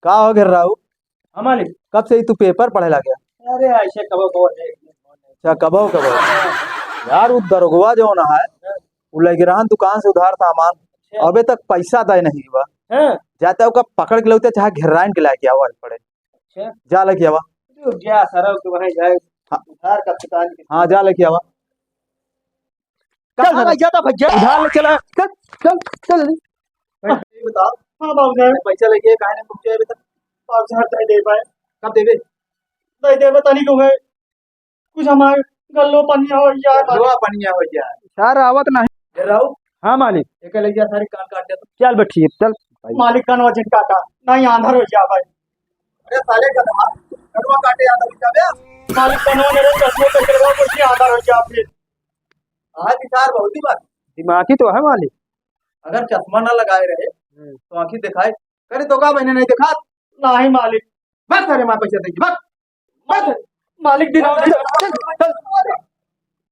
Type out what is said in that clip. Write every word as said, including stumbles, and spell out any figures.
का हो घेर्राऊ? हाँ मालिक। कब से ही तू पेपर पढ़े लागे? अरे ऐसे कबो कबो है। अच्छा, कबो कबो। यार, उ दरोगवा जौन है, उ लगे रहन दुकान से उधार सामान, अच्छा। अबे तक पैसा दे नहीं बा। हाँ। जाते ओका पकड़ के लौते, चाहे घेर्राइन के लाके आवा पड़े। अच्छा। जा लेके आवा। रुक जा, सरऊ के वहीं जाए। हाँ। उधार का दुकान के। हाँ, जा लेके आवा। चल कहाँ सर। लग जाता भैया? उधार ले चला। चल, चल, चल। भाई, ये बताओ। हाँ बाबू साहब। पैसा लेके काहे नहीं पहुँचे अभी तक? बाबू साहब, नहीं दे पाए। कब देबे? नहीं देबे, तनी को है। कुछ हमारे गल्लो पनिया हो जाए। गल्लो पनिया हो जाए। सर, आवत नहीं। घेर्राऊ? हाँ मालिक। एक ले जा, सारी कान काट दे तू। चल बे, ठीक, चल। मालिक, कनवा जिन काटा, नहीं आंधर हो जा भाई। अरे साले गधा, कनवा काटे आंधर हो जाबे। मालिक, कनवा मेरे चश्मे पे चढ़वा, कोई आंधर हो जा फिर। आज विचार बहुत ही बात। दिमागी तो है मालिक। अगर चश्मा ना लगाए रहे, हम्म। तो आँखी दिखाए। करे तो का महीने नहीं दिखात? नहीं मालिक। बस सारे माँ पैसे देंगे, बस। बस। मालिक, दिन चल, चल,